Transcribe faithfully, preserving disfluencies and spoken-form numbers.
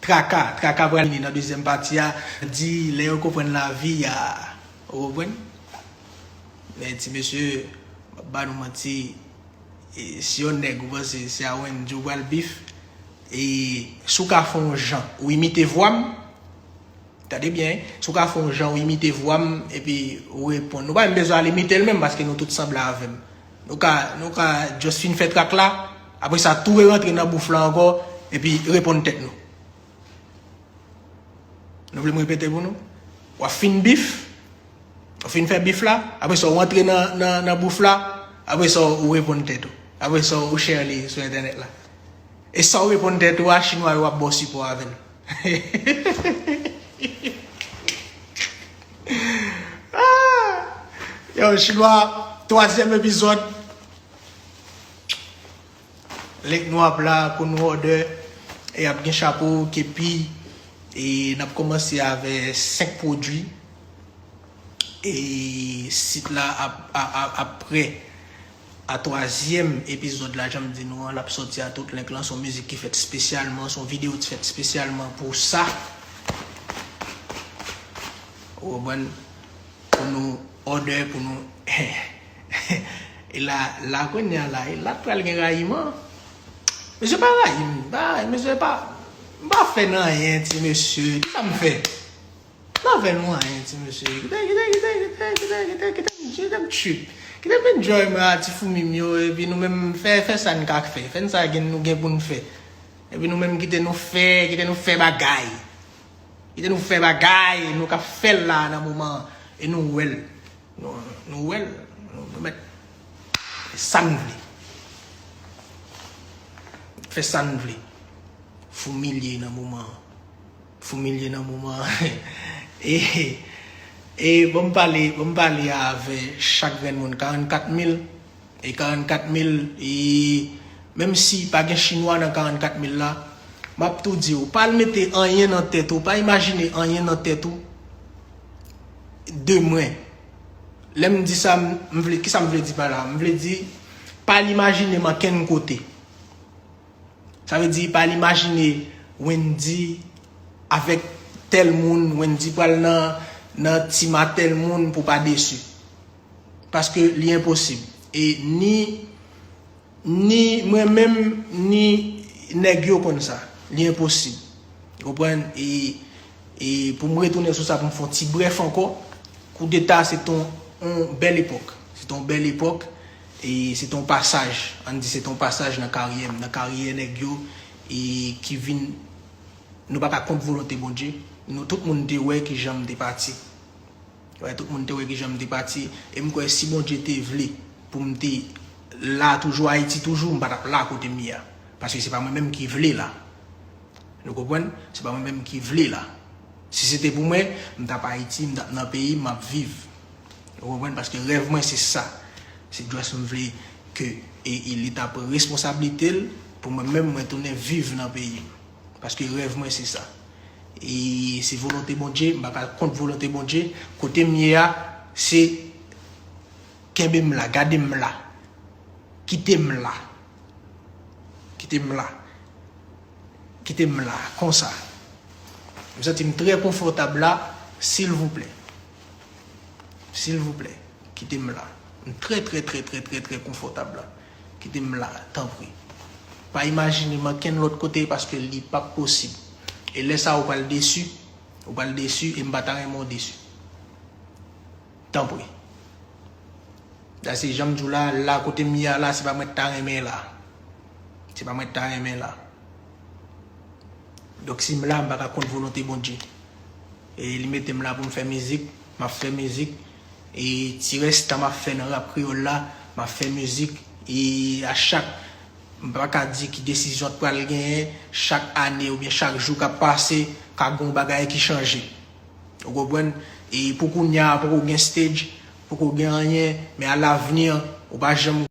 Traka, Traka pral vini nan dezyèm pati a, di lè yo konprann lavi a. Ou konprann? Men ti mesye, m ap ba nou manti, e, si yon nèg ou panse se a Wendy ou pral bif, e, si w ka fè yon jan ou imite vwa m, tande byen, si w ka fè yon jan ou imite vwa m epi ou reponn. Nou pa menm bezwen al imite l menm paske nou tout sanble avè m. Nou ka, nou ka just fin fè trak la, apre sa tou re rantre nan bouf la ankò, epi reponn tèt nou. Nou vle m repete pou nou? W ap fin bif, w ap fin fè bif la, apre sa w antre nan, nan, nan bouf la, apre sa w reponn tèt ou. Apre sa w share li sou entènèt la. E sa w reponn tèt ou a, chinwa yo ap ba w sipò avè l. Ah! Yo, chinwa, twazyèm epizòd. Link nou ap la pou nou order. E ap gen chapo, kepi. E n ap kòmanse avè senk pwodui. E sit la ap, ap, ap, ap prè a twazyèm epizòd la, jan m di nou an, l ap sòti a tout link lan. Se yon mizik ki fèt espesyalman, se yon videyo ki fèt espesyalman pou sa. Ou konprann? Pou nou order, pou nou e la, la kounye a la, e la t pral gen rayiman. Mesye pa rayi m, pa, mesye pa, m pa fè n anyen, ti mesye, kisa m fè? M pa fè nou anyen, ti mesye, kite, kite, kite m trip, kite m enjoy mwen a ti foumi m yo, epi nou menm fè, fè sa n ka fè, fè n sa gen, nou gen pou n fè, epi nou menm kite nou fè, kite nou fè bagay. Kite nou fè bagay, nou ka fè l la nan moman an. E nou wè l. Nou, nou wè l. Nou, nou mèt fè sa n vle. Fè sa n vle. Foumilye nan moman an. Foumilye nan moman an. E, e ban m pale, ban m pale avè chak grenn moun. Karannkat mil. E karannkat mil, e menm si pa gen chinwa nan karannkat mil la, m ap tou di w, pa al mete anyen nan tèt ou, pa imajine anyen nan tèt ou de mwen. Lè m di sa, m, m vle, kisa m vle di pa la? M vle di, pa al imajine m ankenn kote. Sa vle di, pa al imajine Wendy avèk tèl moun, Wendy pral nan, nan team a tèl moun pou pa desi. Paske li enposib. E ni, ni mwen menm, ni nèg yo konn sa. Li enposib. Ou konprann? E, e pou m retounen sou sa, pou m fè yon ti brèf ankò, koudeta se t on, on bèl epòk. Se t on bèl epòk. E se t on pasaj. Ann di se t on pasaj nan karyè m, nan karyè nèg yo, e ki vin, nou pa ka kont volonte Bondye. Nou tout moun te wè kijan m te pati. Wè, tout moun te wè kijan m te pati. E m kwè si Bondye te vle pou m te la toujou, Ayiti toujou, m pa t ap la kote m ye a. Paske se pa mwen menm ki vle la. Nou konprann? Se pa mwen menm ki vle la. Si se te pou mwen, m t ap Ayiti, m t ap nan peyi m, m ap viv. Ou konprann? Paske rèv mwen se sa. Se just m vle ke e, e Leta pran responsablite l pou mwen menm mwen tounen viv nan peyi m. Paske rèv mwen se sa. E se volonte Bondye, m pa ka kont volonte Bondye. Kote m ye a, se kenbe m la, gade m la. Kite m la. Kite m la. Kite m la, konsa. M santi m trè konfòtab la, silvouplè. Silvouplè, kite m la. M trè, trè, trè, trè, trè, trè konfòtab la. Kite m la, tanpri. Pa imajine m ankenn lòt kote paske li p ap posib. E lè sa a, ou pral desi. Ou pral desi e m pa ta renmen w desi. Tanpri. Sa se jan m di w la, la kote m ye a la, se pa mwen t ta renmen la. Se pa mwen t ta renmen la. Donk si m la, m pa ka kont volonte Bondye. E li mete m la pou m fè mizik, m ap fè mizik. E ti rès tan m ap fè nan rap kreyòl la, m ap fè mizik. E a chak, m pa ka di ki desizyon t pral genyen, chak ane oubyen chak jou k ap pase, ka gen yon bagay ki chanje. Ou konprann? E pou kounye a, poko gen stage, poko gen anyen, men alavni, ou pa janm